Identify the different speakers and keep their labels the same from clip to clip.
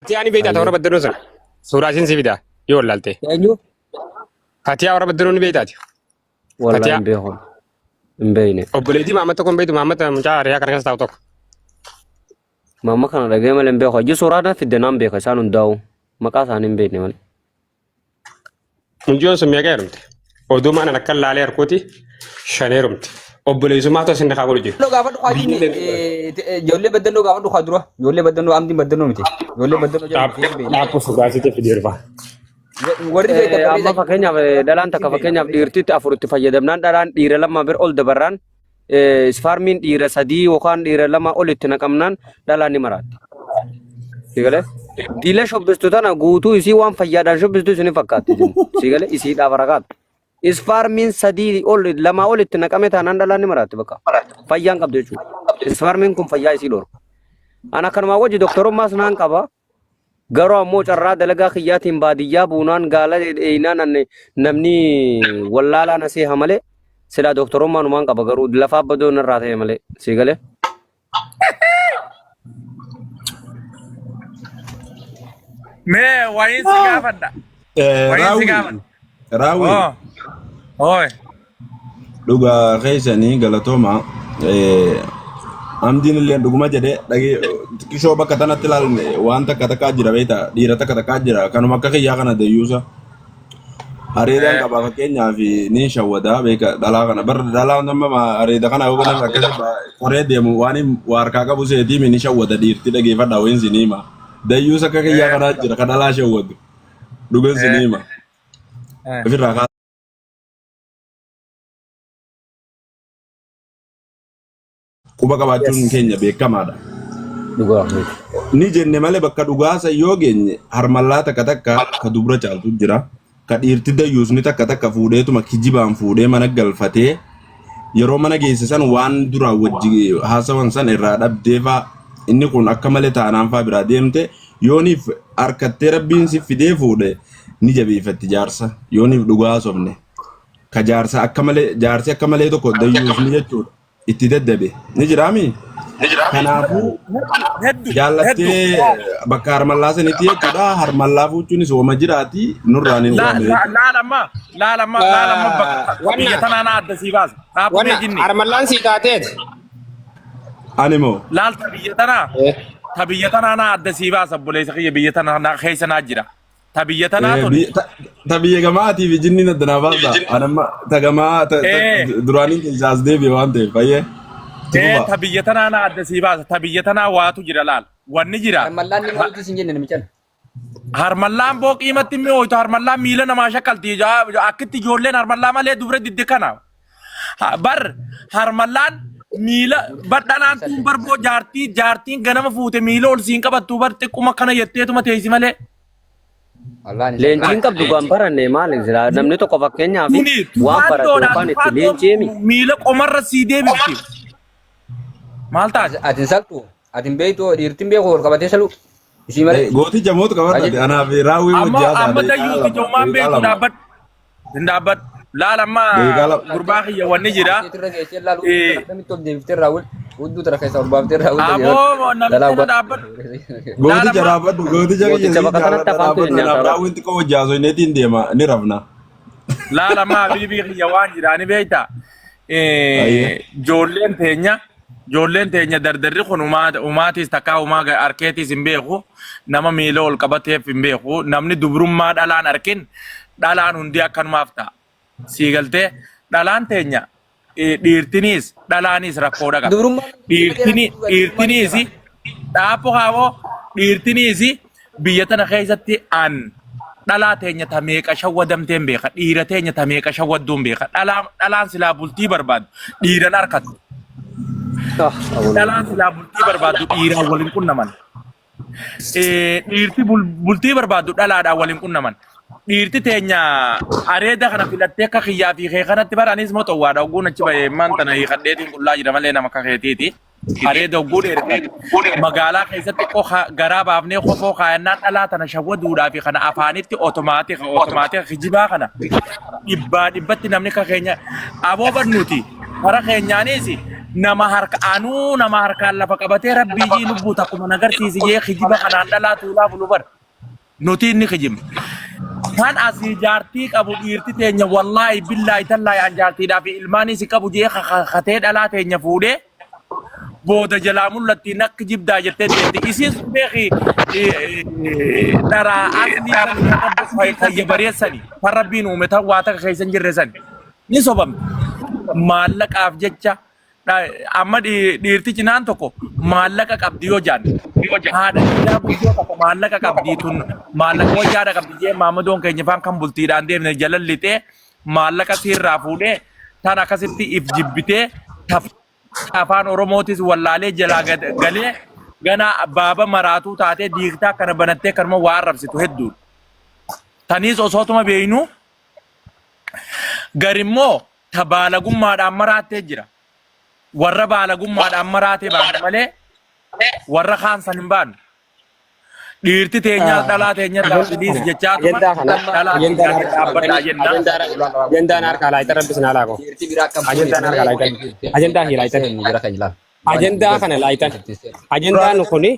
Speaker 1: Fatiyaa ni beektaa warra
Speaker 2: Hayyee.
Speaker 1: baddaloo sana. Suuraa isiin si fidaa yoo wallaalte.
Speaker 2: Eenyu?
Speaker 1: Fatiyaa warra baddaloo ni beektaati.
Speaker 2: Wallaahi
Speaker 1: Fatiyaa
Speaker 2: hin beeku. Hin beekne.
Speaker 1: obboleettii Maamad tokko hin beektu Maamad mucaa hariyaa kana keessa taa'u tokko.
Speaker 2: Maamma kana dhagee malee hin beeku. Hajji suuraa na fidde naan beeka isaan hundaa'u. Maqaa isaanii hin beekne malee.
Speaker 1: Mucayyoon sun meeqa heerumte? Oduu maan akka laalee harkuuti shan heerumte. Obboleessummaa ta'u sinni haa godhu jiru.
Speaker 3: Baddannoo gaafadhu haa jinni ijoollee baddannoo gaafadhu haa dura ijoollee baddannoo amdiin baddannoo miti ijoollee baddannoo jedhamu hin beekne.
Speaker 1: Dhaabbu fugaasitti fidee dhufa.
Speaker 3: Warri beektan
Speaker 2: Amma
Speaker 3: barreessaa
Speaker 2: fakkeenyaaf dhalaan takka
Speaker 3: hin beekne.
Speaker 2: fakkeenyaaf dhiirtitti afur itti fayyadamnaan dhalaan dhiira lama bira ol dabarraan isfaarmiin dhiira sadii yookaan dhiira lama ol itti naqamnaan dhalaan ni maraatti. Sigalee diila shubbistu tana guutuu isii waan fayyaadhaan shubbistu isin fakkaatti. Sigalee isiidhaaf rakaatu. Isfaarmiin sadii ol lamaa ol itti naqame taanaan dhalaan ni maraatti bakka. Fayyaan qabdu jechuudha. Isfaarmiin kun fayyaa isii dhorka. Ana akkanumaa wajji doktorummaas naan qaba. Garuu ammoo carraa dalagaa kiyyaatiin baadiyyaa buunaan gaala dheeyinaan anne namni wallaalaa na seeha malee silaa doktorummaa numaan qaba garuu lafaa badoo narraa ta'e malee sii galee.
Speaker 4: Mee wayiin si gaafadha. Wayiin si
Speaker 5: Raawwi
Speaker 4: gaafadha.
Speaker 5: raawwi
Speaker 4: Oo. Ooy.
Speaker 5: Dhugaa keessanii galatooma. Amdiin illee dhuguma jedhe dhagee xiqqishoo bakka tanatti ilaalle waan takka takkaa jira beekta dhiira takka takkaa jira kanuma akka kiyyaa kana dayyuusa. Areedaan qaba fakkeenyaaf ni shawwadaa beeka dhalaa kana bar dhalaa nama areeda kana yoo godhan akkasi qoree deemu waan hin waa harkaa qabu seetii ni shawwada dhiirti dhageeffadha wayin sinii hima. Dayyuusa akka kiyyaa kanaa jira ka dhalaa shawwadu dhugan sinii hima. Ofirraa kaa quba qabaachuun
Speaker 2: Yes.
Speaker 5: keenya beekamaadha.
Speaker 2: Dhugaa.
Speaker 5: Ni jenne malee bakka dhugaasa yoo geenye harmallaa takka takka ka dubra caaltu jira. Ka dhiirti dayyuusni takka takka fuudheetuma kijibaan fuudhee mana galfatee yeroo mana geesse san waan duraan wajji haasawan san irraa dhabdee faa inni kun akka malee taanaan faa biraa deemte yooniif harkattee rabbiin si fidee fuudhe ni jabeeffatti jaarsa yooniif dhugaa haasofne. Ka jaarsa akka malee jaarsi akka malee tokko dayyuusni jechuudha itti daddabe ni jiraami. Kanaafuu
Speaker 4: Heddu. Heddu.
Speaker 5: jaallattee bakka harmallaa sanitti jechuudha harmallaa fuuchuunis wama jiraati nurraan hin
Speaker 4: La
Speaker 5: uumamne
Speaker 4: la
Speaker 5: jechuudha.
Speaker 4: laalamma laalamma laalamma bakka biyya
Speaker 1: Wanna
Speaker 4: tanaa na adda sii baasa. Dhaabbu mee
Speaker 1: wanna
Speaker 4: jinni.
Speaker 1: harmallaan sii taateet.
Speaker 5: Ani moo
Speaker 4: Laal ta biyya tanaa ta biyya tanaa na adda sii baasa obboleessa kiyya biyya tanaa na keessa naa jira. Ta biyya tanaa tuni.
Speaker 5: Ta biyya gamaatii fi jinniin adda naa baasa. Ani amma ta gamaa duraaniin keessaa as deebi'e waan ta'eef fayyee. Itti fufaa.
Speaker 4: Ta biyya tanaa na adda sii baasa. Ta biyya tanaa waatu jira laal. Wanni jira.
Speaker 3: Harmallaan ni maluuti sin jenne namichaan.
Speaker 4: Harmallaan boo qiimatti mi'ooytu harmallaan miila namaa shakkalti. Akkitti ijoolleen harmallaa malee dubra didde kana. Bar harmallaan miila bar dhalaan tun bar boo jaartii jaartiin ganama fuute miila ol siin qabattu bar xiqquma kana jetteetuma teessi malee.
Speaker 2: Leenjiin qabdu waan baranne maali jira namni tokko fakkeenyaaf
Speaker 4: Tuni
Speaker 2: waan barate
Speaker 4: tufaandoodhaan
Speaker 2: yookaan itti
Speaker 4: tufaandoo
Speaker 2: leenji'eemi.
Speaker 4: miila qomarra sii deebifti. Maal taate?
Speaker 3: Ati hin saltu. Ati hin beektu dhiirtiin beeku ol qabatee salu. Isii malee.
Speaker 5: Gooticha mootu qabadha anaaf raawwii
Speaker 4: Amma
Speaker 5: wajji haasaa
Speaker 4: amma
Speaker 5: daqiiqaa
Speaker 4: dayyuuti
Speaker 5: lama
Speaker 4: joomaan
Speaker 5: daqiiqaa
Speaker 4: beektu
Speaker 5: lama
Speaker 4: dhaabbadhu. Hin dhaabbadhu. Laal amma
Speaker 5: daqiiqaa lama.
Speaker 4: gurbaa kiyya wanni jira.
Speaker 3: Irra geessee laalu akkamitti ol deebiftee raawwil hudduu tana keessa ol baaftee raawwil
Speaker 4: Aboo namicha na dhaabbadhu. Laal
Speaker 5: Gooticha
Speaker 4: amma
Speaker 5: dhaabbadhu gooticha kiyya
Speaker 2: Gooticha
Speaker 5: sii
Speaker 2: bakka kanatti
Speaker 5: jaalladha
Speaker 2: afaantu
Speaker 5: dhaabbadhu anaaf
Speaker 2: nyaata.
Speaker 5: raawwiin xiqqoo wajji haasoineetiin deema ni rafna.
Speaker 4: Laal amma habiibii kiyya waan jira ni beekta.
Speaker 5: Ayyee.
Speaker 4: Ijoolleen teenya ijoolleen teenya dardarri kun umaatiis takkaa umaa arkeetiis hin beeku nama miila ol qabateef hin beeku namni dubrummaa dhalaan arkin dhalaan hundi akkanumaaf ta'a. Sii galtee dhalaan teenya dhiirtiniis dhalaaniis rakkoodha qaba.
Speaker 3: Dubrummaan
Speaker 4: Dhiirtini dhiirtiniis dhaabbo kaaboo dhiirtiniis biyya tana keessatti an dhalaa teenya ta meeqa shawwadamteen beeka dhiira teenya ta meeqa shawwadduun beeka dhalaa dhalaan silaa bultii barbaaddu dhiiran harkattu dhalaan silaa bultii barbaaddu dhiiraan waliin qunnaman. Dhiirti bultii barbaaddu dhalaadhaan waliin qunnaman. Dhiirti teenya areeda kana filattee akka kiyyaa fi kee kanatti bara anis moo xowwaadha ogguun achi bahee maan tana hiikadheetiin qullaa jira malee nama akka keetiiti. Areeda ogguu dheereffatu. Magaalaa keessatti qofa garaa baafnee kofoo kaayannaan dhalaa tana shawwaduudhaa fi kana afaanitti otomaatika otomaatika kijibaa kana dhibbaa dhibbatti namni akka keenya aboo barnuuti kara keenyaanis Nama harka anuu nama harkaan lafa qabatee rabbii jii lubbuu takkuma nagarsiisi jee kijiba kanaan dhalaa tuulaa bulu bar. Nuti inni kijibne. Kan asii jaartii qabu dhiirti teenya wallaahi billaahi tallaahi an jaartiidhaa fi ilmaanis qabu jee kakatee dhalaa teenya fuudhee booda jalaa mul'atti nakki jibdaa jettee deemti. Isiin sun beeki dharaa aslii kan rabbi fayya bareessani kan rabbiin uume tan waa takka keessa hin jirre sani ni sobamti. Maallaqaaf jecha Amma dhiirti cinaan tokko maallaqa qabdi yoo jaan haadha dhiiraa guddoo tokko maallaqa qabdi tun maallaqa wayyaadha qabdi jee maamadoon keenya faan kan bultiidhaan deemne jala lixee maallaqa siirraa fuudhee tan akkasitti if jibbitee taf afaan oromootis wallaalee jalaa galee gana baaba maraatuu taatee diigtaa kana banattee kanuma waa arrabsitu hedduudha. Taniis osootuma beeynu garimmoo ta baalagummaadhaan maraattee jira. Warra baalagummaadhaan maraatee baanu malee warra kaan san hin baanu. Dhiirti teenyaas dhalaa teenya dhiis jechaa tuman
Speaker 1: Ajandaa kana
Speaker 4: dhalaa
Speaker 1: ajandaan
Speaker 4: teenyaa
Speaker 1: harka
Speaker 4: dhaabbadhaa jenna.
Speaker 1: Ajandaan harka laayita rabbi sin halaako.
Speaker 3: Dhiirti biraa akkam
Speaker 1: Ajandaan harka laayita. Ajandaa hii laayita.
Speaker 3: Jira kan ilaal.
Speaker 1: Ajandaa kana laayitan. Ajandaan kuni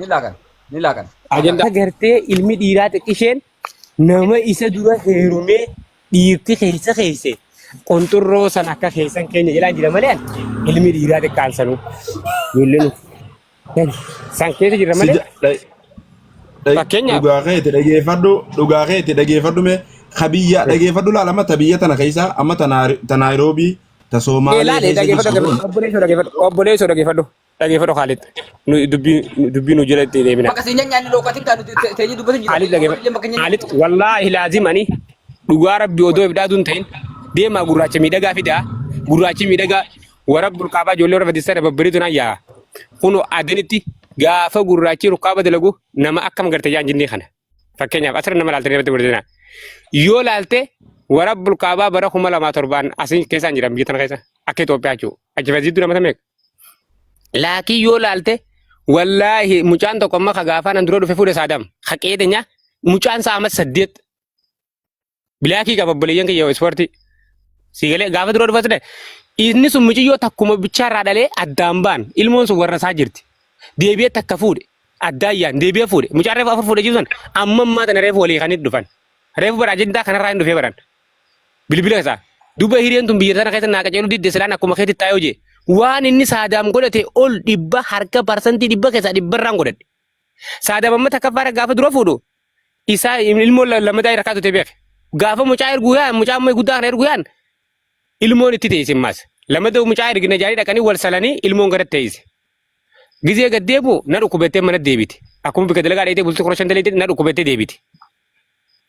Speaker 3: Ni laakan. Ni laakan.
Speaker 1: ajandaa gartee ilmi dhiiraa xiqqisheen nama isa dura heerumee dhiirti keessa keesse qonxurroo san akka keessan keenya jedhaan jira malee ilmi dhiiraa xiqqaan sanuu ijoolleen san keessa jira
Speaker 5: Si
Speaker 1: malee fakkeenyaaf
Speaker 5: Dhugaa keeti dhageeffadhu dhugaa keeti dhageeffadhu mee ka biyya dhageeffadhu laala amma ta biyya tana keessa amma ta Naayiroobii ta Soomaalee
Speaker 1: Ilaali
Speaker 5: keessa
Speaker 1: dhageeffadhu
Speaker 5: jirtu kun
Speaker 1: dhageeffadhu obboleessoo dhageeffadhu obboleessoo dhageeffadhu dhageeffadhu Khaalid nu dubbii dubbii nu jala itti deebina.
Speaker 3: Bakka si nyaanni lookatiin kan nuti teenyee dubbatu jira.
Speaker 1: Khaalid dhageeffadhu Khaalid wallaahi laazim ani dhugaa rabbi odoo ibdaatu hin ta'in deemaa gurraacha miidhagaa fidaa gurraachi miidhagaa warra burqaabaa ijoollee warra fadhiisaa babbareedu naan yaa kun adanitti gaafa gurraachi rukkaaba dalagu nama akkam garte jaan jinnii kana. Fakkeenyaaf asirra nama laaltanii irratti godhatina. Yoo laalte warra bulkaabaa bara 2007 asiin keessaan jiran biyya tana keessa akka Itoophiyaa jechuudha. Achi fasiitu nama meeqa? Laakiin yoo laalte wallaahi mucaan tokko amma ka gaafaa nan dura dhufe fuudhe saadam haqee teenya mucaan isaa amma 8 Bilaakii qaba obboleeyyan kiyya ispoortii. Sii galee gaafa dura dhufa ture. Inni sun muciyyoo takkuma bichaa irraa dhalee addaan ba'an. Ilmoon sun warra isaa jirti. Deebi'ee takka fuudhe. Addaan yaan deebi'ee fuudhe. Mucaan reefu afur fuudhe jiru sun amma ammaa tana reefu walii kan dhufan. Reefu bara ajandaa kanarraa hin dhufee baran. Bilbila isaa. Duuba hiriyeen tun biyya tana keessa naa qaceeluu didde silaan akkuma keetti taa'ee hojii. Waan inni saadaam godhate ol dhibba harka parsantii dhibba keessaa dhibbarraan godhadhe. Saadaam amma takkaffaarra gaafa dura fuudhu isaa ilmoo lammataa rakkaa turte beeke. Gaafa mucaa erguu yaan mucaa amma guddaa kana erguu yaan ilmoon itti teesse ammaas. Lammataa mucaa ergina jaarii dhaqanii wal salanii ilmoon gara teesse. Gizee gad deemu na dhukkubattee mana deebite. Akkuma bika dalagaa dheetee bultii 15 dalagaa na dhukkubattee deebite.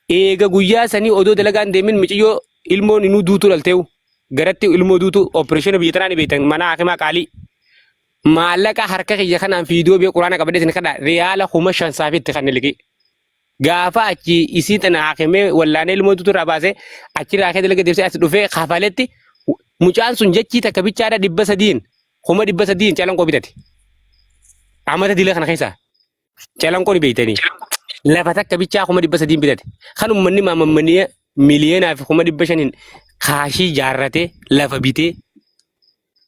Speaker 1: Eega guyyaa sanii odoo dalagaan deemin miciyyoo ilmoon inuu duutuu dhalteewu. Garatti ilmoo duutuu opereeshina biyya tanaa ni beektan mana hakimaa qaalii. Maallaqa harka kiyya kanaan fiidoo bee quraana qabadhee isin kadha riyaala 5000 saafi itti kanne liqii. Gaafa achi isii tana haakimee wallaanee ilmoo duutuu irraa baasee achi irraa kee dalaga deebisee as dhufee kafaletti mucaan sun jechii takka bichaadha 300n 300,000n calanqoo bitate. Amata dila kana keessaa calanqoo ni beektanii. Lafa takka bichaa 300,000 bitate. Kan uummanni maamammanii miliyeenaa fi 500,000n kaashii jaarratee lafa bitee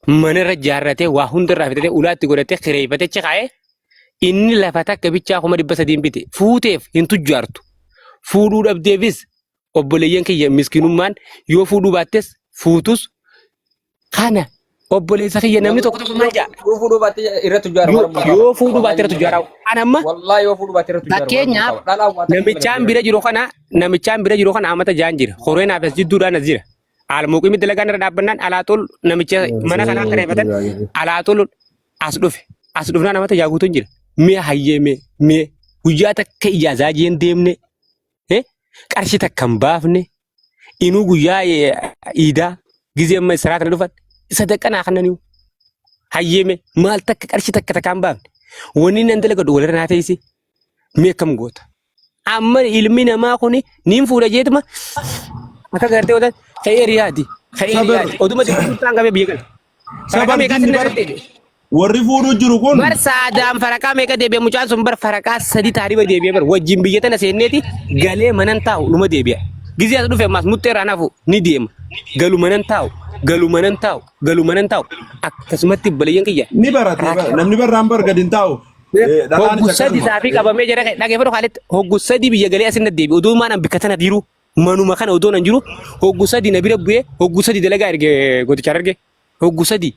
Speaker 1: mana irra jaarratee waa hunda irraa fitatee ulaatti godhatee kireeffatee achi kaa'ee inni lafa takka bichaa 300,000 bite fuuteef hin tujjaartu. Fuudhuu dhabdeefis obboleeyyan kiyya miskiinummaan yoo fuudhuu baattes fuutus kana obboleessa kiyya namni tokko tokko maal jedha
Speaker 3: Yoo fuudhuu baatte irra tujjaara
Speaker 1: yoo yoo fuudhuu baatte irra tujjaaraa an amma
Speaker 3: Wallaahi yoo fuudhuu baatte irra tujjaara.
Speaker 1: Fakkeenyaaf namichaan bira jiru kana namichaan bira jiru kana amata jaan jira horeen as jidduudhaan as jira Almuqimi dalagaan irra dhaabbannaan alaaxul namicha mana kanaa kireeffatan alaaxul as dhufe. As dhufnaan namatti ijaa guutuun jira. Mee hayyee mee mee guyyaa takka ijaazaa jeen deemne qarshii takka hin baafne inuu guyyaa iidaa gizee amma israa kana dhufan sadaqa naa kannaniu. Hayyee mee maal takka qarshii takka takka hin baafne. Wanni nan dalagadhu walirra naa teessi mee akkam goota. Amma ilmi namaa kun niin fuudha jeetuma akka gartee odan ka'ee riyaadi. Ka'ee
Speaker 5: Sabar.
Speaker 1: riyaadi. Oduma xiqqaan qabee biyya gala. Faraqaa
Speaker 5: Sabar
Speaker 1: meeqa
Speaker 5: jinni
Speaker 1: sinna
Speaker 5: bar
Speaker 1: irratti
Speaker 5: warri fuudhuu jiru kun
Speaker 1: Bar saadaan faraqaa meeqa deebi'e mucaan sun bar faraqaa sadi taariba deebi'e bar wajjin biyya tana seenneeti galee manan taa'u numa deebi'a. Gizee as dhufe ammaas muxxee irraa nafu ni deema. Galu manan taa'u Galuma nan taa'u galuma nan taa'u akkasumatti obboleeyyan kiyya.
Speaker 5: Ni barate bara. Namni barraan bar gadi hin taa'u. Dhalaanis
Speaker 1: Hoggu sadi
Speaker 5: akkasuma.
Speaker 1: saafii qabamee jira dhageeffadhu haalitti hoggu sadi biyya galee asin deebi odoo maan an bikka tana jiru manuma kana odoo nan jiru hoggu sadi na bira bu'ee hoggu sadi dalagaa erge goticha arge hoggu sadi.